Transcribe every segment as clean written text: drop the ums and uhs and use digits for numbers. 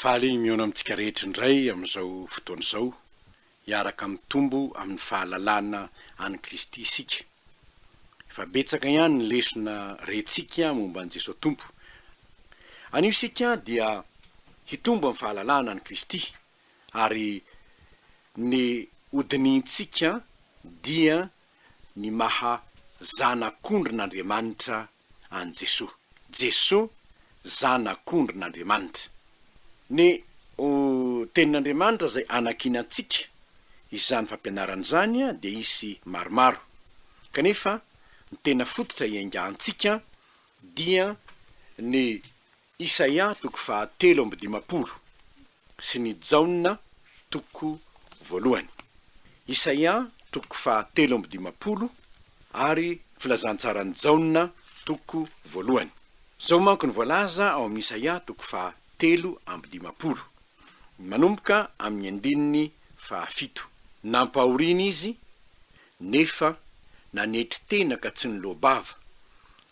Faly mihaona amintsika rehetra indray amin'izao fotoana izao, hiaraka mitombo amin'ny fahalalana an'i Kristy isika. Efa betsaka ihany ny lesona rentsika momba an'i Jesoa Tompo. Anio isika dia hitombo amin'ny fahalalana an'i Kristy, ary ny hodinihintsika dia ny maha Zanak'ondrin'Andriamanitra an'i Jesoa. Jesoa Zanak'ondrin'Andriamanitra. Ny Tenin'Andriamanitra izay anankinantsika izany fampianarana izany dia hisy maromaro. Kanefa ny tena fototra iaingantsika dia ny Isaia toko faha 53 sy ny Jaona toko voalohany. Isaia toko faha 53 ary Filazantsaran'i Jaona toko voalohany. Izao manko no voalaza ao amin'ny Isaia toko faha 53, manomboka amin'ny andininy fahafito, Nampahoriana izy, nefa nanetry tena ka tsy niloa-bava,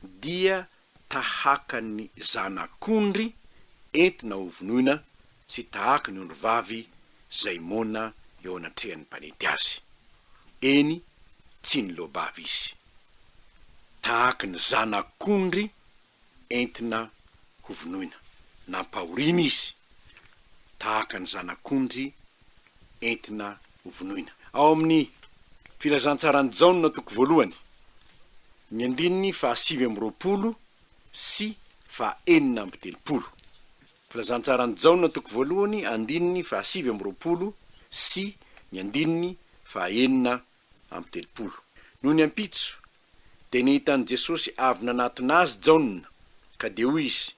dia tahaka ny zanak'ondry entina hovonoina sy tahaka ny ondrivavy izay moana eo anatrehan'ny mpanety azy. Eny, tsy niloa-bava izy. Tahaka ny zanak'ondry entina hovonoina. Nampahoriana izy, tahaka ny zanak'ondry entina hovonoina. Ao amin'ny Filazantsaran'i Jaona toko voalohany, ny andininy faha-29 sy faha-36. Filazantsaran'i Jaona toko voalohany andininy faha-29 sy ny andininy faha-36. Nony ampitso, dia nahita an'i Jesosy avy nanatona azy Jaona, ka dia hoy izy,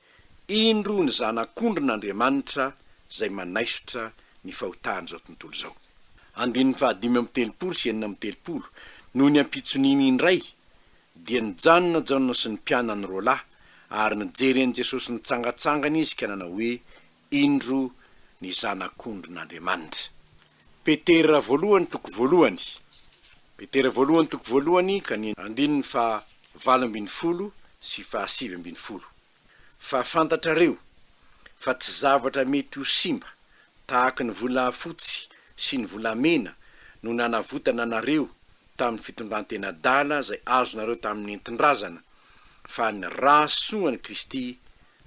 Indro ny Zanak'ondrin'Andriamanitra izay manaisotra ny fahotan'izao tontolo izao. Andininy faha-35 sy 36, Nony ampitson'iny indray, dia nijanona Jaona sy ny mpianany roalahy, ary nijery an'i Jesosy nitsangantsangana izy ka nanao hoe, Indro ny Zanak'ondrin'Andriamanitra. Petera voalohany toko voalohany Petera voalohany toko voalohany ka ny andininy faha 18 sy faha 19 Fa fantatrareo fa tsy zavatra mety ho simba tahaka ny volafotsy sy ny volamena no nanavotana anareo tamin'ny fitondrantena adala izay azonareo tamin'ny nentin-drazana, fa ny rà soan'i Kristy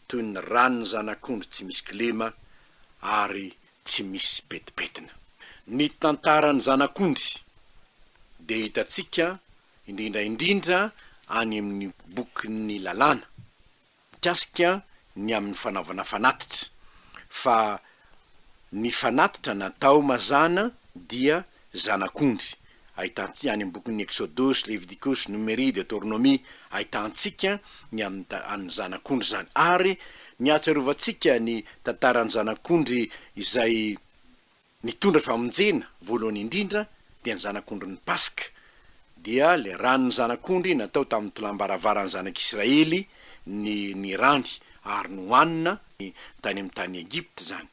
toy ny ràn'ny zanak'ondry tsy misy kilema ary tsy misy petipetina. Ny tantaran'ny zanak'ondry dia hitantsika indrindra indrindra any amin'ny bokin'ny lalàna, mikasika ny amin'ny fanaovana fanatitra, fa ny fanatitra natao mazàna dia zanak'ondry. Ahitantsika any amin'ny bokin'ny Eksodosy, Levitikosy, Nomery, Deoteronomia, ahitantsika ny amin'ny an'ny zanak'ondry izany. Ary ny ahatsiarovantsika ny tantaran'ny zanak'ondry izay Nitondra famonjena voalohany indrindra dia ny zanak'ondrin'ny Paska, dia ilay ran'ny zanak'ondry natao tamin'ny tolàm-baravaran'ny zanak'Israely ny ny rany ary nohanina tany amin'ny tany Egypta izany,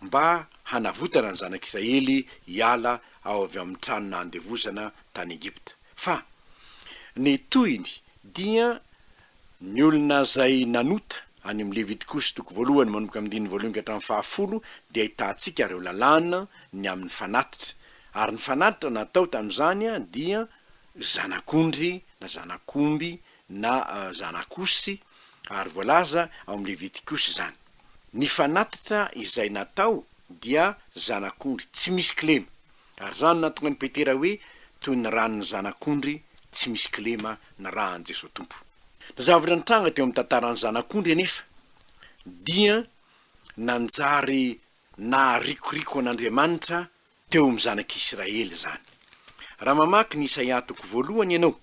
mba hanavotana ny zanak'Israely hiala ao avy amin'ny trano nahandevozana tany Egypta. Fa ny tohiny dia Ny olona izay nanota, any amin'ny Levitikosy toko voalohany manomboka amin'ny andininy voalohany ka hatramin'ny fahafolo dia ahitantsika ireo lalàna ny amin'ny fanatitra. Ary ny fanatitra natao tamin'izany dia zanak'ondry na zanak'omby na zanak'osy ary voalaza ao amin'ny Levitikosy izany. Ny fanatitra izay natao dia zanak'ondry tsy misy kilema. Ary izany no nahatonga an'i Petera hoe toy ny ran'ny zanak'ondry tsy misy kilema ny ràn'i Jesoa Tompo. Ny zavatra nitranga teo amin'ny tantaran'ny zanak'ondry anefa dia nanjary naharikoriko an'Andriamanitra teo amin'ny zanak'Isiraely izany. Raha mamaky ny Isaia toko voalohany ianao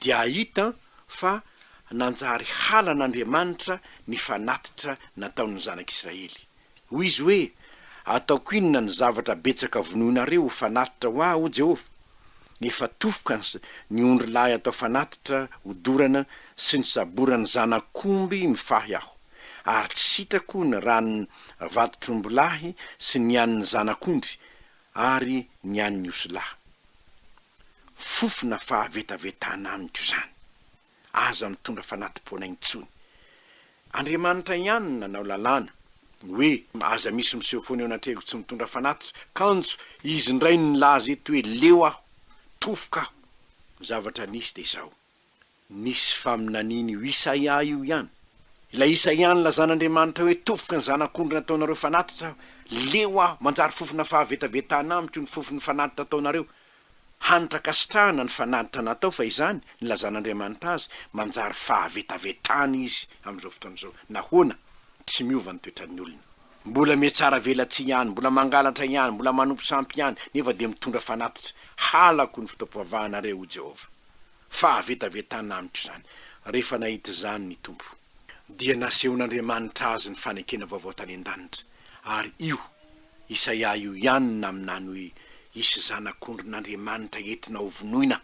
dia hahita fa nanjary halan'Andriamanitra ny fanatitra nataon'ny zanak'Israely. Hoy izy hoe, Ataoko inona ny zavatra betsaka vonoinareo ho fanatitra ho ahy, hoy Jehovah? Efa tofoka ny ondrilahy atao fanatitra hodorana sy ny saboran'ny zanak'omby mifahy aho, ary tsy sitrako ny ran'ny vatotr'ombilahy sy ny an'ny zanak'ondry ary ny an'ny osilahy. Fofona fahavetavetana amiko izany. Aza mitondra fanati-poana intsony. Andriamanitra ihany no nanao lalàna. Hoe, aza misy miseho foana eo anatrehako tsy mitondra fanatitra, kanjo izy indray no nilaza eto hoe leo aho, tofoka aho. Ny zavatra nisy dia izao, nisy faminaniana io Isaia io ihany, ilay Isaia nilazan'Andriamanitra hoe tofoka ny zanak'ondry nataonareo fanatitra aho, leo aho, manjary fofona fahavetavetana amiko ny fofon'ny fanatitra ataonareo. Hanitra ankasitrahana ny fanatitra natao fa izany, nilazan'Andriamanitra azy, manjary fahavetavetana izy amin'izao fotoana izao. Nahoana? Tsy miova ny toetran'ny olona. Mbola mihatsara velatsihy ihany, mbola mangalatra ihany, mbola manompo sampy ihany, nefa dia mitondra fanatitra. Halako ny fotoam-pivavahanareo, hoy Jehovah. Fahavetavetana amiko izany. Rehefa nahita izany ny Tompo, dia nasehon'Andriamanitra azy ny fanekena vaovao tany an-danitra, ary io Isaia io ihany no naminany hoe hisy Zanak'ondrin'Andriamanitra entina hovonoina.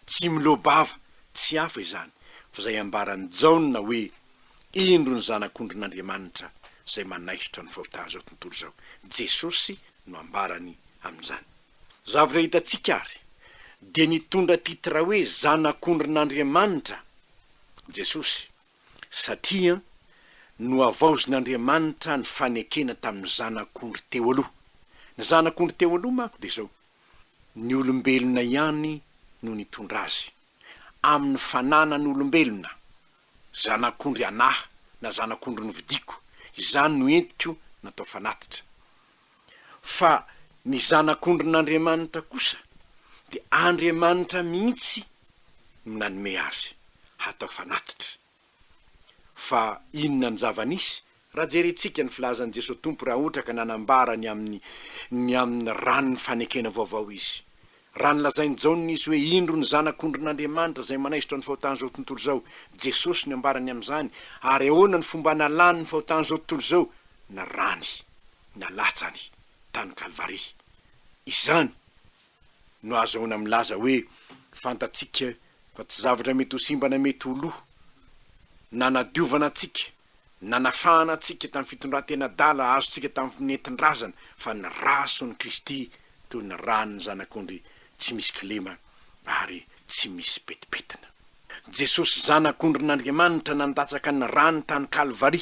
Tsy miloa-bava, tsy hafa izany, fa izay ambaran'i Jaona hoe, Indro ny Zanak'ondrin'Andriamanitra izay manaisotra ny fahotan'izao tontolo izao. Jesosy no ambarany amin'izany. Zavatra hitantsika àry, dia nitondra titre hoe Zanak'ondrin'Andriamanitra Jesosy, satria nohavaozin'Andriamanitra ny fanekena tamin'ny zanak'ondry teo aloha. Ny zanak'ondry teo aloha manko dia izao, Ny olombelona ihany no nitondra azy, amin'ny fananan'olombelona, zanak'ondry anahy na zanak'ondry novidiako, izany no entiko natao fanatitra. Fa ny zanak'ondrin'Andriamanitra kosa dia Andriamanitra mihitsy no nanome azy hatao fanatitra. Fa inona ny zava-nisy? Raha jerentsika ny filazan'i Jesoa Tompo raha ohatra ka nanambara ny amin'ny ny amin'ny ran'ny fanekena vaovao Izy. Raha nolazain'i Jaona Izy hoe indro ny Zanak'ondrin'Andriamanitra izay manaisotra ny fahotan'izao tontolo izao. Jesosy no ambarany amin'izany. Ary ahoana ny fomba analany ny fahotan'izao tontolo izao? Ny rany nalatsany tany Kalvary. Izany no ahazahoana milaza hoe fantatsika fa tsy zavatra mety ho simba na mety ho lo, nanadiovana antsika, nanafahana antsika tamin'ny fitondran-tena adala azontsika tamin'ny nentin-drazana, fa ny ra ason'i Kristy toy ny ran'ny zanak'ondry tsy misy kilema ary tsy misy petipetina. Jesosy Zanak'ondrin'Andriamanitra nandatsaka ny rany tany Kalvary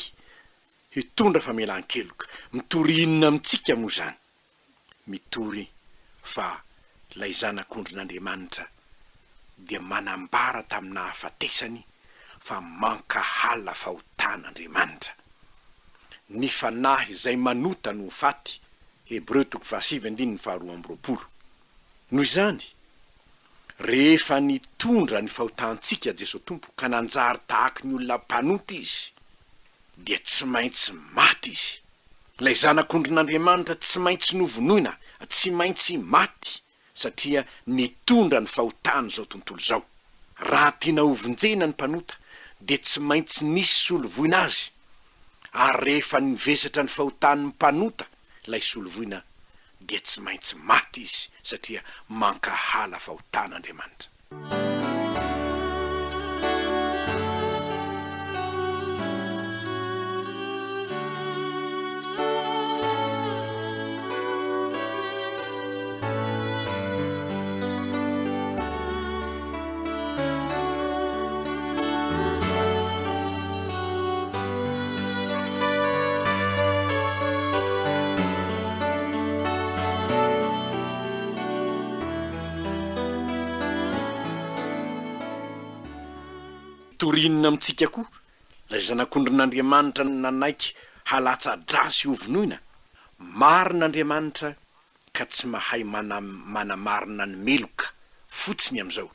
hitondra famelan-keloka. Mitory inona amintsika moa izany? Mitory fa ilay Zanak'ondrin'Andriamanitra dia manambara tamin'ny nahafatesany fa mankahala fahotana Andriamanitra. Ny fanahy izay manota no ho faty, Hebreo toko fahasivy andininy faharoa amby roapolo. Noho izany, rehefa nitondra ny fahotantsika Jesoa Tompo ka nanjary tahaky ny olona mpanota Izy, dia tsy maintsy maty Izy. Ilay Zanak'ondrin'Andriamanitra tsy maintsy novonoina, tsy maintsy maty, satria nitondra ny fahotan'izao tontolo izao. Raha tiana hovonjena ny mpanota, dia tsy maintsy nisy solovoina azy, ary rehefa nivesatra ny fahotan'ny mpanota ilay solovoina, dia tsy maintsy maty izy, satria mankahala fahotana Andriamanitra. Mitory inona amintsika koa ilay Zanak'ondrin'Andriamanitra nanaiky halatsa-drà sy hovonoina? Marina Andriamanitra ka tsy mahay manamarina ny meloka fotsiny amin'izao.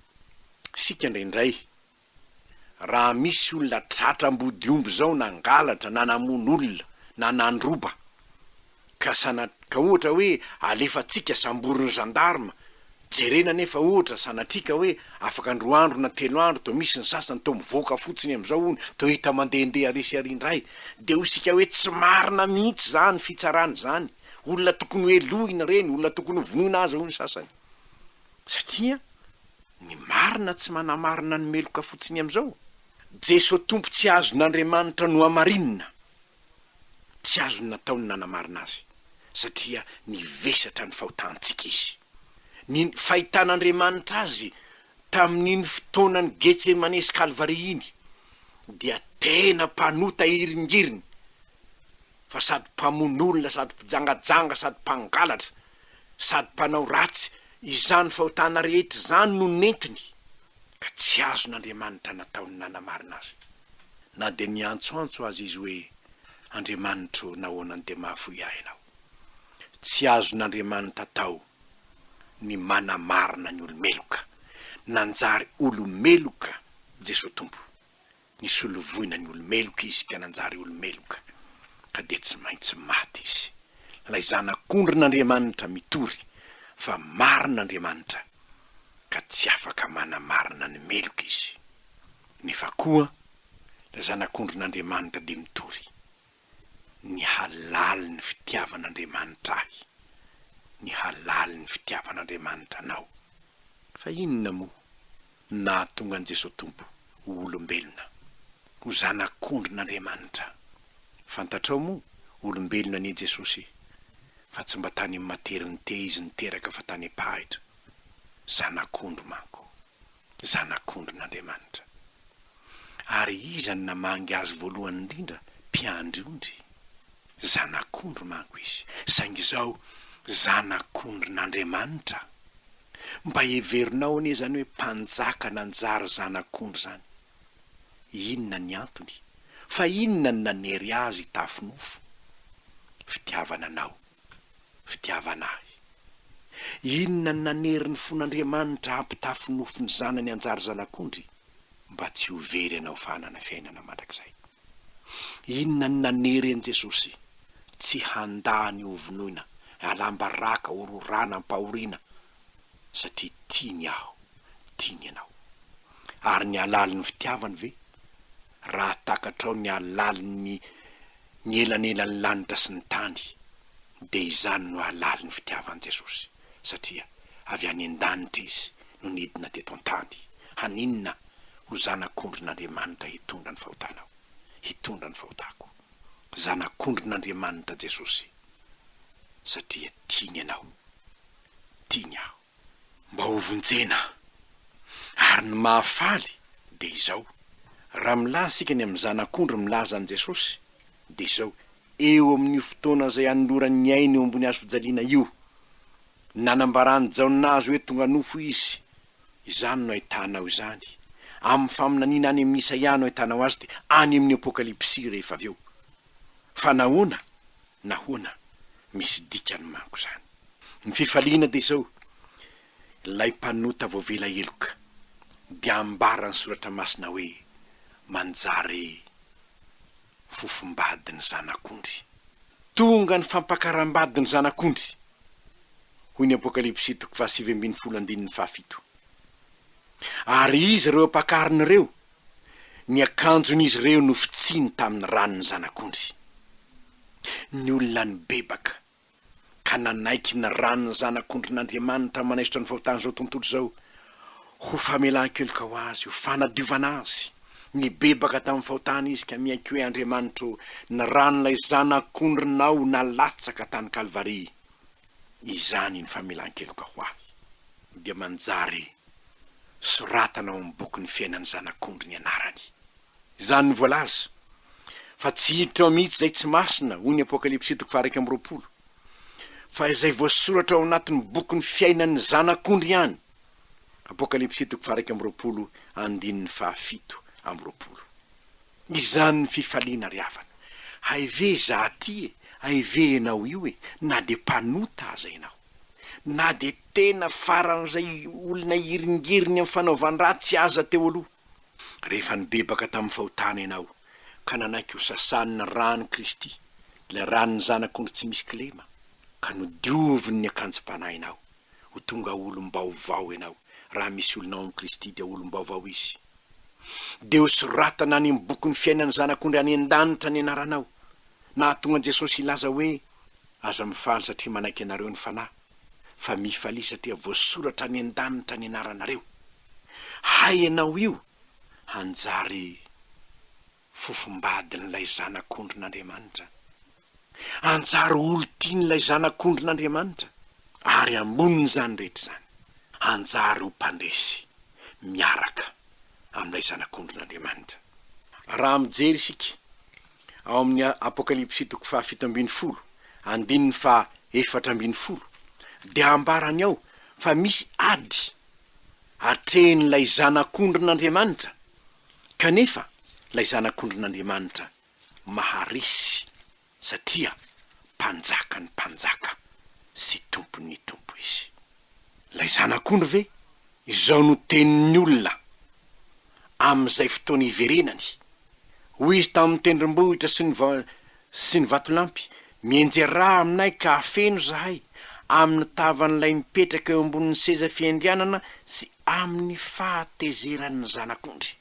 Isika indraindray Raha misy olona tratra ambodiomby zao nangalatra na namono olona na nandroba ka sana ka ohatra hoe alefantsika samborin'ny gendarme jerena nefa ohatra sanatria ka hoe afaka ndroa andro na telo andro toa misy ny sasany toa mivoaka fotsiny amizao hono toa hita mandehandeha ary sy ary indray de hoy isika hoe tsy marina mihitsy zany fitsarana izany olona tokony ho helohina ireny olona tokony ho vonoina aza hoy ny sasany satria Ny marina tsy manamarina ny meloka fotsiny amin'izao. Jeso Tompo tsy azon'Andriamanitra nohamarinina, tsy azony natao ny nanamarina Azy, satria nivesatra ny fahotantsika Izy. Ny fahitan'Andriamanitra Azy tamin'iny fotoanan'i Getsemane sy Kalvary iny dia tena mpanota hiringiriny. Fa sady mpamono olona sady mpijangajanga sady mpangalatra sady mpanao ratsy, izany fahotana rehetra izany no nentiny, ka tsy azon'Andriamanitra natao ny nanamarina azy. Na dia niantsoantso aza izy hoe, Andriamanitro, nahoana no dia mahafoy ahy Ianao? Tsy azon'Andriamanitra atao ny manamarina ny olo-meloka. Nanjary olo-meloka Jesoa Tompo. Nisolo voina ny olo-meloka Izy ka nanjary olo-meloka, ka dia tsy maintsy maty Izy. Ilay Zanak'ondrin'Andriamanitra mitory fa marina Andriamanitra, ka tsy afaka manamarina ny meloka Izy. Nefa koa, ilay Zanak'ondrin'Andriamanitra dia mitory ny halalin'ny fitiavan'Andriamanitra ahy, ny halalin'ny fitiavan'Andriamanitra anao. Fa inona moa no nahatonga an'i Jesoa Tompo ho olombelona, ho Zanak'ondrin'Andriamanitra? Fantatrao moa, olombelona anie Jesosy e, fa tsy mba tany amin'ny maternité Izy niteraka fa tany am-pahitra. Zanak'ondry manko. Zanak'ondrin'Andriamanitra. Ary iza no namangy azy voalohany indrindra? Mpiandry ondry. Zanak'ondry manko izy. Saingy izao, Zanak'ondrin'Andriamanitra. Mba heverinao anie izany hoe mpanjaka nanjary zanak'ondry izany. Inona ny antony? Fa inona no nanery azy hitafy nofo? Fitiavana anao. Fitiavana ahy. Inona no nanery ny fon'Andriamanitra hampitafy nofo ny Zanany hanjary zanak'ondry? Mba tsy ho very ianao fa hanana fiainana mandrakizay. Inona no nanery an'i Jesosy tsy handà ny hovonoina, halam-baraka, hororana, ampahoriana? Satria tiany aho, tiany ianao. Ary ny halalin'ny fitiavany ve? Raha takatrao ny halalin'ny ny elanelan'ny lanitra sy ny tany, dia izany no halalin'ny fitiavan'i Jesosy, satria avy any an-danitra Izy no nidina teto an-tany, haninona? Ho Zanak'ondrin'Andriamanitra hitondra ny fahotanao, hitondra ny fahotako. Zanak'ondrin'Andriamanitra Jesosy, satria tiany ianao, tiany aho. Mba hovonjena. Ary ny mahafaly dia izao, raha milaza isika ny amin'ny Zanak'ondry milaza an'i Jesosy, dia izao, eo amin'io fotoana izay anolorany ny ainy eo ambony hazo fijaliana io, nanambaran'i Jaona azy hoe tonga nofo Izy, izany no ahitanao izany, amin'ny faminaniana any amin'ny Isaia no ahitanao azy, dia any amin'ny Apokalypsy rehefa avy eo. Fa nahoana? Nahoana? Misy dikany manko izany. Ny fifaliana dia izao, ilay mpanota voavela heloka dia ambaran'ny Soratra Masina hoe manjary fofombadin'ny Zanak'ondry. Tonga ny fampakaram-badin'ny Zanak'ondry, hoy ny Apokalypsy toko fahasivy ambinifolo andininy fahafito. Ary izy ireo ampakarina ireo, ny akanjon'izy ireo nofotsiny tamin'ny ran'ny Zanak'ondry. Ny olona nibebaka ka nanaiky ny ran'ny Zanak'ondrin'Andriamanitra manaisotra ny fahotan'izao tontolo izao ho famelan-keloka ho azy, ho fanadiovana azy. Nibebaka tamin'ny fahotany izy ka miaiky hoe, Andriamanitro, ny ran'ilay Zanak'ondrinao nalatsaka tany Kalvary, izany no famelan-keloka ho ahy. Dia manjary soratana ao amin'ny bokin'ny fiainan'ny Zanak'ondry ny anarany. Izany no voalaza, fa tsy hiditra ao mihitsy izay tsy masina, hoy ny Apokalypsy toko faha-21, fa izay voasoratra ao anatin'ny bokin'ny fiainan'ny Zanak'ondry ihany. Apokalypsy toko faha-21 andininy fahafito amby roapolo. Izany ny fifaliana ry havana. Hay ve izaho aty e, hay ve ianao io e, na dia mpanota aza ianao. Na dia tena faran'izay olona hiringiriny amin'ny fanaovan-dratsy aza teo aloha. Rehefa nibebaka tamin'ny fahotana ianao ka nanaiky ho sasan'ny ran'i Kristy, ilay ran'ny Zanak'ondry tsy misy kilema, ka nodioviny ny akanjom-panahinao, ho tonga olom-baovao ianao. Raha misy olona ao amin'i Kristy dia olom-baovao izy. Dia ho soratana any amin'ny bokin'ny fiainan'ny Zanak'ondry any an-danitra ny anaranao. Nahatonga an'i Jesosy hilaza hoe, Aza mifaly satria manaiky anareo ny Fanahy, fa mifalia satria voasoratra any an-danitra ny anaranareo. Hay ianao io hanjary fofombadin'ilay Zanak'ondrin'Andriamanitra. Hanjary olon-tian'ilay Zanak'ondrin'Andriamanitra, ary ambonin'izany rehetra izany, hanjary ho mpandresy miaraka amin'ilay Zanak'ondrin'Andriamanitra. Raha mijery isika. Ao amin'ny Apokalypsy toko faha-17, andininy faha-14, dia ambarany ao fa misy ady atrehin'ilay Zanak'ondrin'Andriamanitra, kanefa ilay Zanak'ondrin'Andriamanitra maharesy satria Mpanjakan'ny mpanjaka sy Tompon'ny tompo Izy. Ilay Zanak'ondry ve? Izao no tenin'ny olona amin'izay fotoana hiverenany. Hoy izy tamin'ny tendrombohitra sy ny sy ny vatolampy, Mianjerà aminay ka afeno izahay, amin'ny tavan'ilay mipetraka eo ambonin'ny seza fiandrianana sy amin'ny fahatezeran'ny Zanak'ondry.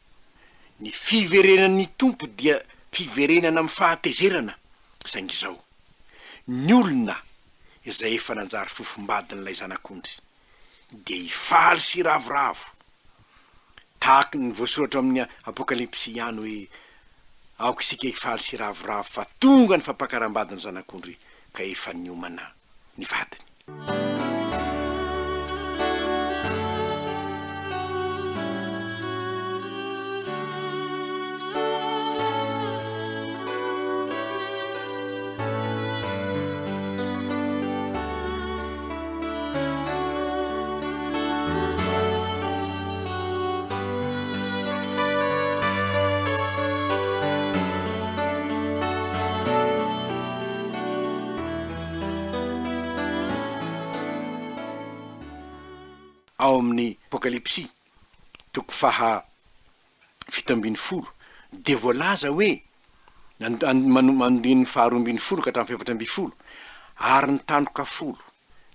Ny fiverenan'ny Tompo dia fiverenana amin'ny fahatezerana, saingy izao, ny olona izay efa nanjary fofombadin'ilay Zanak'ondry dia hifaly sy hiravoravo, tahaka ny voasoratra ao amin'ny Apokalypsy ihany hoe, Aoka isika hifaly sy hiravoravo fa tonga ny fampakaram-badin'ny Zanak'ondry ka efa niomana ny vadiny. Ao amin'ny Apokalypsy, toko faha 17, dia voalaza hoe, andininy faha 12 ka hatramin'ny faha 14, Ary ny tandroka folo,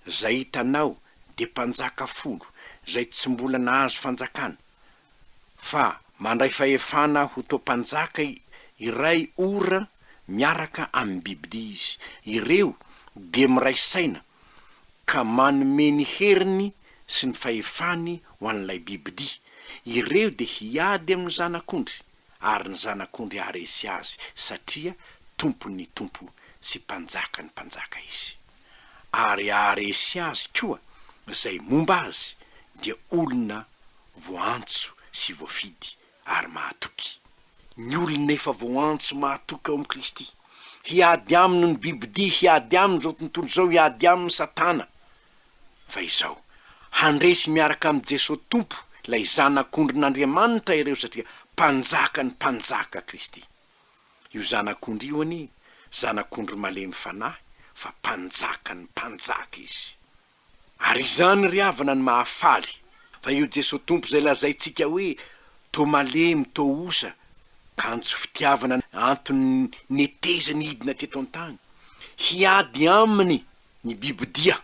izay hitanao, dia mpanjaka folo, izay tsy mbola nahazo fanjakana, fa mandray fahefana ho toa mpanjaka iray ora miaraka amin'ny bibidia izy. Ireo dia miray saina ka manome ny heriny sy ny fahefany ho an'ilay bibidia. Ireo dia hiady amin'ny Zanak'ondry, ary ny Zanak'ondry haharesy azy, satria Tompon'ny tompo sy Mpanjakan'ny mpanjaka izy. Ary haharesy azy koa izay momba azy dia olona voaantso sy voafidy ary mahatoky. Ny olona efa voaantso mahatoky ao amin'i Kristy. Hiady aminy ny bibidia, hiady aminy izao tontolo izao, hiady aminy Satana. Fa izao, handresy miaraka amin'i Jesoa Tompo, ilay Zanak'ondrin'Andriamanitra ireo satria Mpanjakan'ny mpanjaka Kristy. Io Zanak'ondry io anie, Zanak'ondry malemy fanahy, fa Mpanjakan'ny mpanjaka Izy. Ary izany ry havana no mahafaly, fa io Jesoa Tompo izay lazaintsika hoe toa malemy, toa osa, kanjo fitiavana antony netezany hidina teto an-tany, hiady aminy ny bibidia,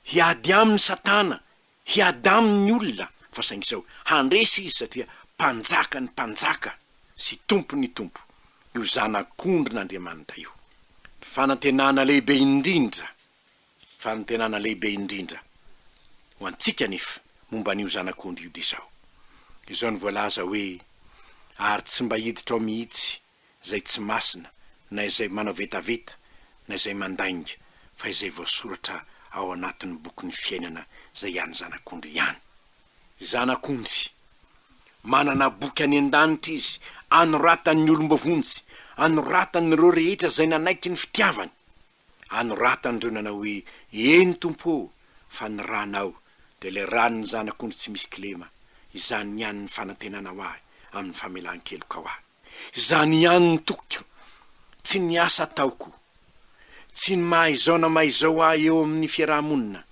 hiady aminy Satana, hiady aminy ny olona, fa saingy izao, handresy izy satria Mpanjakan'ny mpanjaka sy Tompon'ny tompo, io Zanak'ondrin'Andriamanitra io. Ny fanantenana lehibe indrindra Fanantenana lehibe indrindra ho antsika anefa momba an'io Zanak'ondry io dia izao, Izao no voalaza hoe, Ary tsy mba hiditra ao mihitsy izay tsy masina, na izay manao vetaveta, na izay mandainga, fa izay voasoratra ao anatin'ny bokin'ny fiainana izay an'ny Zanak'ondry ihany. Zanak'ondry. Manana boky any an-danitra izy, anoratan'ny olom-boavonjy, anoratan'ireo rehetra izay nanaiky ny fitiavany. Anoratan'ireo nanao hoe, Eny, Tompo ô, fa ny rànao dia ilay ràn'ny Zanak'ondry tsy misy kilema, izany ihany ny fanantenana ho ahy amin'ny famelan-keloka ho ahy. Izany ihany ny tokiko, tsy ny asa ataoko, tsy ny maha izao na maha izao ahy eo amin'ny fiaraha-monina,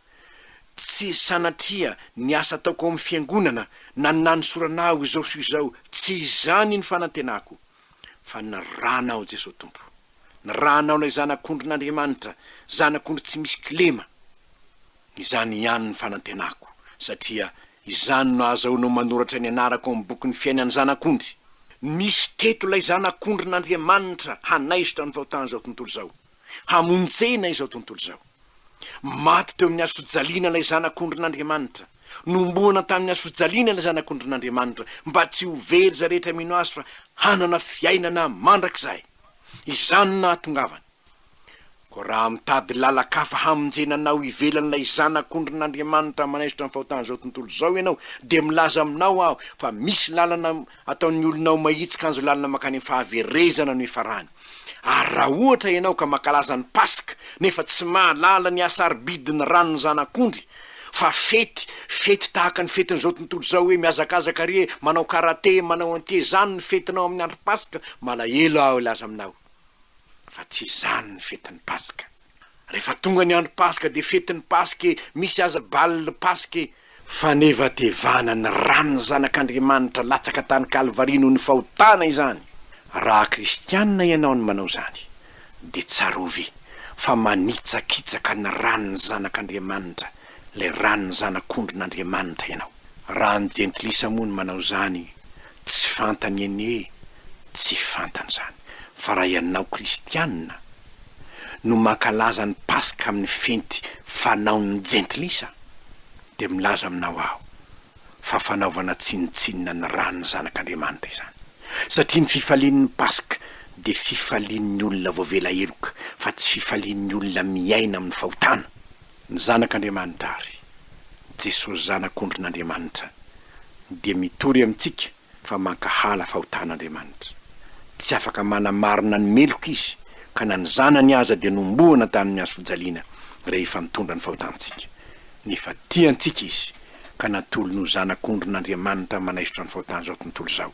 tsy sanatria ny asa ataoko ao amin'ny fiangonana na ny nanosorana ahy ho izao sy izao, tsy izany ny fanantenako, fa ny rànao, Jesoa Tompo. Ny rànao ilay Zanak'ondrin'Andriamanitra, Zanak'ondry tsy misy kilema. Izany ihany ny fanantenako, satria izany no ahazahoanao manoratra ny anarako ao amin'ny bokin'ny fiainan'ny Zanak'ondry. Nisy teto ilay Zanak'ondrin'Andriamanitra hanaisotra ny fahotan'izao tontolo izao, hamonjena izao tontolo izao. Maty teo amin'ny hazofijaliana ilay Zanak'ondrin'Andriamanitra. Nohomboana tamin'ny hazofijaliana ilay Zanak'ondrin'Andriamanitra, mba tsy ho very izay rehetra mino Azy fa hanana fiainana mandrakizay. Izany no nahatongavany. Koa raha mitady lalan-kafa hamonjena anao ivelan'ilay Zanak'ondrin'Andriamanitra manaisotra ny fahotan'izao tontolo izao ianao, dia milaza aminao aho fa misy lalana ataon'ny olona ao mahitsy kanjo lalana mankany amin'ny fahaverezana no hifarany. Ary raha ohatra ianao ka mankalaza ny Paska nefa tsy mahalala ny hasarobidin'ny ran'ny Zanak'ondry, fa fety, fety tahaka ny fetin'izao tontolo izao hoe mihazakazaka ary e, manao karate, manao an'ity e, izany ny fetinao amin'ny andro Paska, malahelo aho hilaza aminao fa tsy izany ny fetin'ny Paska. Rehefa tonga ny andro Paska dia fetin'ny Paska e, misy aza bal Paska e. Fanevatevana ny ran'ny Zanak'Andriamanitra latsaka tany Kalvary noho ny fahotana izany. Raha kristianina ianao no manao izany, dia tsarovy fa manitsakitsaka ny ran'ny Zanak'Andriamanitra, ilay ran'ny Zanak'ondrin'Andriamanitra ianao. Raha ny jentilisa moa no manao izany, tsy fantany anie, tsy fantany izany. Fa raha ianao kristianina no mankalaza ny Paska amin'ny fenty fanaon'ny jentilisa, dia milaza aminao aho fa fanaovana tsinontsinona ny ran'ny Zanak'Andriamanitra izany. Satria ny fifalian'ny Paska dia fifalian'ny olona voavela heloka, fa tsy fifalian'ny olona miaina amin'ny fahotana. Ny Zanak'Andriamanitra àry, Jesosy Zanak'ondrin'Andriamanitra, dia mitory amintsika fa mankahala fahotana Andriamanitra. Tsy afaka manamarina ny meloka Izy, ka na ny Zanany aza dia nombohana tamin'ny hazo fijaliana rehefa nitondra ny fahotantsika. Nefa tia antsika Izy, ka natolony ho Zanak'ondrin'Andriamanitra manaisotra ny fahotan'izao tontolo izao,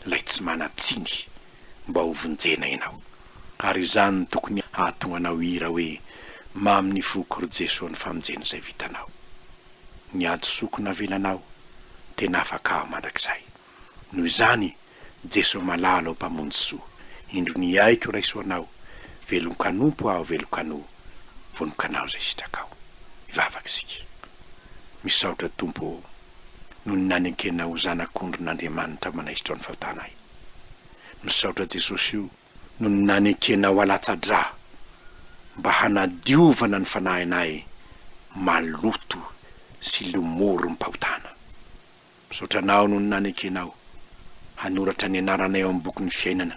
ilay tsy manan-tsiny, mba hovonjena ianao. Ary izany no tokony hahatonga anao hihira hoe, Mamy ny foko, ry Jeso, ny famonjena izay vitanao. Ny hadisoako navelanao, tena afaka aho mandrakizay. Noho izany, Jeso malala ô Mpamonjy soa, indro ny aiko raiso Anao, velon-kanompo aho velon-kanoa, vonon-kanao izay sitrakao. Hivavaka isika. Misaotra Tompo ô, noho ny nanekenao ho Zanak'ondrin'Andriamanitra manaisotra ny fahotanay. Misaotra Jesosy o, noho ny nanekenao halatsa-drà mba hanadiovana ny fanahinay maloto sy lomorom-pahotana. Misaotra Anao noho ny nanekenao hanoratra ny anaranay ao amin'ny bokin'ny fiainana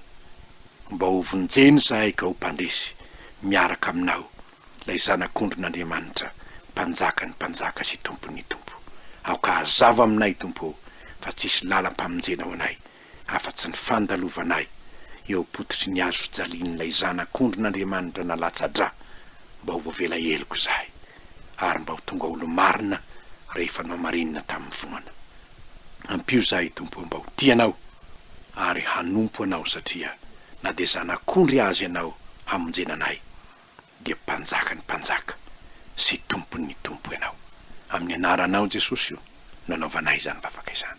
mba ho vonjena izahay ka ho mpandresy miaraka Aminao, ilay Zanak'ondrin'Andriamanitra, Mpanjakan'ny mpanjaka sy Tompon'ny tompo. Aoka hazava aminay, Tompo ô, fa tsisy lalam-pamonjena ho anay afa-tsy ny fandalovanay eo am-pototry ny hazo fijalian'ilay Zanak'ondrin'Andriamanitra nalatsa-drà mba ho voavela heloka izahay ary mba ho tonga olo-marina rehefa nohamarinina tamin'ny finoana. Ampio izahay Tompo mba ho tia Anao ary hanompo Anao satria na dia Zanak'ondry aza Ianao hamonjena anay dia Mpanjakan'ny mpanjaka sy Tompon'ny tompo Ianao. Amin'ny anaranao Jesosy o no anaovanay izany vavaka izany.